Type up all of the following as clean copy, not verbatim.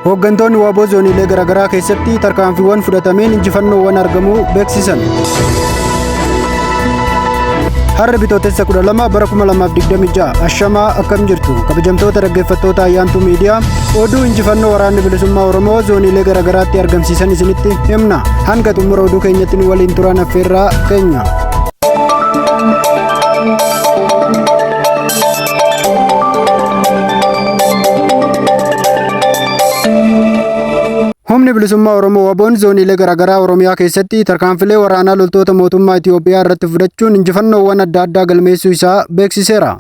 Hooggantoonni wbo zooniilee garaagaraa keessatti tarkaanfiiwwan fudhatameen injifannoowwan argamuu beeksisan. Har'a Bitootessa 12 bara 2026 ashamaa akkam jirtu kabajamtoota dhaggeeffattoota Ayyaantuu Miidiyaa oduu injifannoo waraanni bilisummaa Oromoo zooniilee garaagaraatti argamsiisan isinitti himna. Hanga xumura oduu keenyatti nu waliin turan affeerraa keenya. Humni bilisummaa Oromoo WBOn zooniilee garaagaraa Oromiyaa keessatti tarkaanfilee waraanaa loltoota mootummaa Itiyoophiyaa irratti fudhachuun injifannoowwan adda addaa galmeessuu isaa beeksiseera.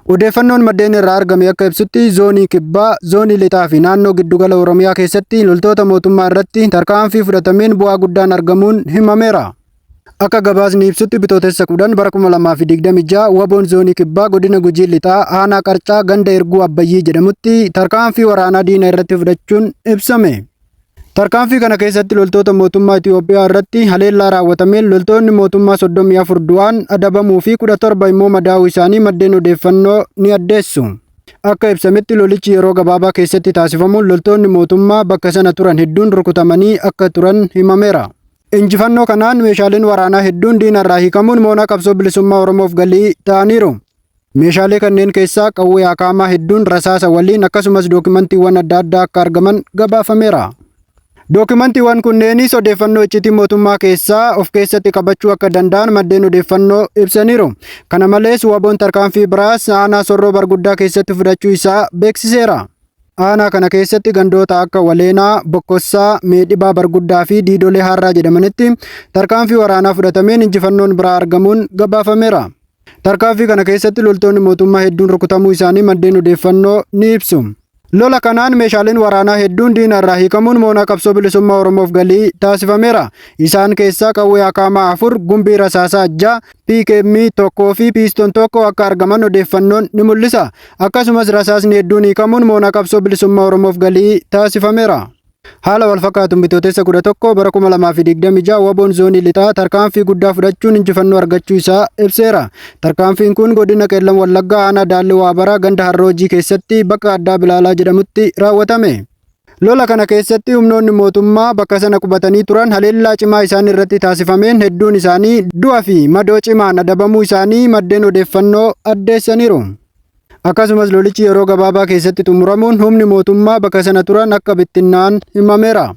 Odeeffannoon maddeen irraa argame akka ibsutti zoonii Kibbaa, zoonii Lixaa fi naannoo Giddugala Oromiyaa keessatti loltoota mootummaa irratti tarkaanfii fudhatameen bu'aa guddaan argamuun himameera. Akka gabaasni ibsutti Bitootessa 10 bara 2026 WBOn Zoonii Kibbaa Godina Gujii Lixaa Aanaa Qarcaa ganda Erguu Abbayyii jedhamutti tarkaanfii waraanaa diina irratti fudhachuun ibsame. Tarkaanfii kana keessatti loltoota mootummaa Itiyoophiyaa irratti haleellaa raawwatameen loltoonni mootummaa 34 du'aan adabamuu fi 17 immoo madaa'uu isaanii maddeen odeeffannoo ni addeessu. Akka ibsametti lolichi yeroo gabaabaa keessatti taasifamuun loltoonni mootummaa bakka sana turan hedduun rukutamanii akka turan himameera. Injifannoo kanaan meeshaaleen waraanaa hedduun diina irraa hiikamuun moonaa qabsoo bilisummaa Oromoof galii ta'aniiru. Meeshaalee kanneen keessaa qawwee akaamaa hedduun rasaasa waliin akkasumas dookimantiiwwan adda addaa akka argaman gabaafameera. Dookimantiiwwan kunneenis odeeffannoo iccitii mootummaa keessaa of keessatti qabachuu akka danda'an maddeen odeeffannoo ibsaniiru. Kana malees WBOn tarkaanfii biraas aanaa Sorroo Barguddaa keessatti fudhachuu isaa beeksiseera. Aanaa kana keessatti gandoota akka Waleenaa, Bokkossaa, Meedhibaa Barguddaa fi Diidolee Haarraa jedhamanitti tarkaanfii waraanaa fudhatameen injifannoon biraa argamuun gabaafameera. Tarkaanfii kana keessatti loltoonni mootummaa hedduun rukutamuu isaanii maddeen odeeffannoo ni ibsu. Lola kanaan meeshaaleen waraanaa hedduun diina irraa hiikamuun moonaa qabsoo bilisummaa Oromoof galii taasifameera. Isaan keessaa qawwee akaamaa 4, gumbii rasaasaa 6, PKM 1 fi piiston 1 akka argaman odeeffannoon ni mul'isa. Akkasumas rasaasni hedduun hiikamuun moonaa qabsoo bilisummaa Oromoof galii taasifameera. Haala walfakkaatuun Bitootessa 11 bara 2026 WBOn Zoonii Lixaa tarkaanfii guddaa fudhachuun injifannoo argachuu isaa ibseera. Tarkaanfiin kun godina Qeellam Wallaggaa aanaa Daallee Waabaraa ganda Harroojii keessatti bakka addaa Bilaalaa jedhamutti raawwatame. Lola kana keessatti humnoonni mootummaa bakka sana qubatanii turan haleellaa cimaa isaan irratti taasifameen hedduun isaanii du'a fi madoo cimaan adabamuu isaanii maddeen odeeffannoo addeessaniiru. Akkasumas lolichi yeroo gabaabaa keessatti xumuramuun humni mootummaa bakka sana turan akka bittinnaa'an himameera.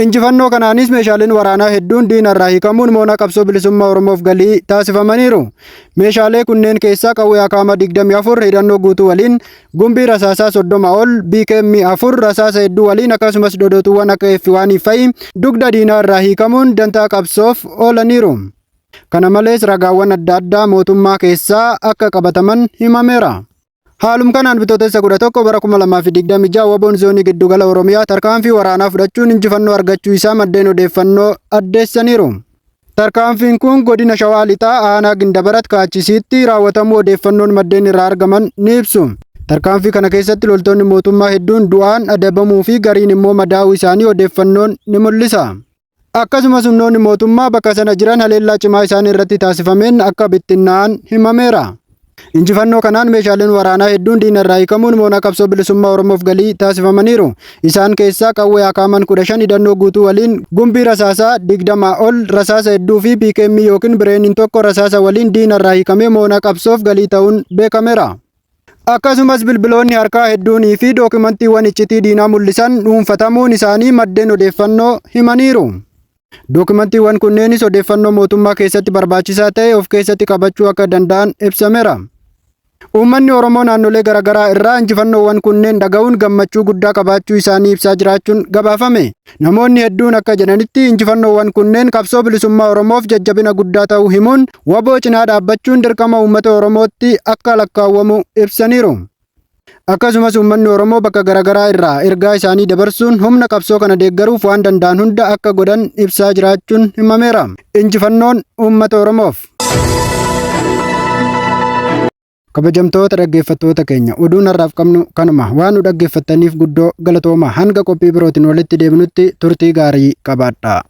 Injifannoo kanaanis meeshaaleen waraanaa hedduun diina irraa hiikamuun moonaa qabsoo bilisummaa Oromoof galii taasifamaniiru. Meeshaalee kunneen keessaa qawwee akaama 24 hidhannoo guutuu waliin, gumbii rasaasaa 30 ol, BKM 4 rasaasa hedduu waliin akkasumas dhodhootuuwwan akka F1 fa'i dugda diinaa irraa hiikamuun dantaa qabsoof oolaniiru. Kana malees ragaawwan adda addaa mootummaa keessaa akka qabataman himameera. Haalum kanaan Bitootessa 11 bara 2026 WBOn Zoonii Giddugala Oromiyaa tarkaanfii waraanaa fudhachuun injifannoo argachuu isaa maddeen odeeffannoo addeessaniiru. Tarkaanfiin kun godina Shawaa Lixaa aanaa Gindabarat Kaachisiitti raawwatamuu odeeffannoon maddeen irraa argaman ni ibsu. Tarkaanfii kana keessatti loltoonni mootummaa hedduun du'aan adabamuu fi gariin immoo madaa'uu isaanii odeeffannoon ni mul'isa. Akkasumas humnoonni mootummaa bakka sana jiran haleellaa cimaa isaan irratti taasifameen akka bittinnaa'an himameera. Injifannoo kanaan meeshaaleen waraanaa hedduun diina irraa hiikamuun moonaa qabsoo bilisummaa Oromoof galii taasifamaniiru. Isaan keessaa qawwee akaaman 15 hidhannoo guutuu waliin, gumbii rasaasaa 20 ol, rasaasa hedduu fi PKM yookiin bireeniin tokko rasaasa waliin diina irraa hiikamee moonaa qabsoof galii ta'uun beekameera. Akkasumas bilbiloonni harkaa hedduunii fi dookimantiiwwan iccitii diinaa mul'isan dhuunfatamuun isaanii maddeen odeeffannoo himaniiru. Dookimantiiwwan kunneenis odeeffannoo mootummaa keessatti barbaachisaa ta'e of keessatti qabachuu akka danda'an ibsameera. Uummanni Oromoo naannolee garaagaraa irraa injifannoowwan kunneen dhaga'uun gammachuu guddaa qabaachuu isaanii ibsaa jiraachuun gabaafame. Namoonni hedduun akka jedhanitti injifannoowwan kunneen qabsoo bilisummaa Oromoof jajjabina guddaa ta'uu himuun wbo cinaa dhaabbachuun dirqama uummata Oromootti akka lakkaawwamu ibsaniiru. Akkasumas uummanni Oromoo bakka garaagaraa irraa ergaa isaanii dabarsuun humna qabsoo kana deeggaruuf waan danda'an hunda akka godhan ibsaa jiraachuun himameera. Injifannoon uummata Oromoof! Kabajamtoota dhaggeeffattoota keenya oduun har'aaf qabnu kanuma waan nu dhaggeeffattaniif guddoo galatooma hanga qophii birootiin walitti deebinutti turtii gaarii qabaadhaa.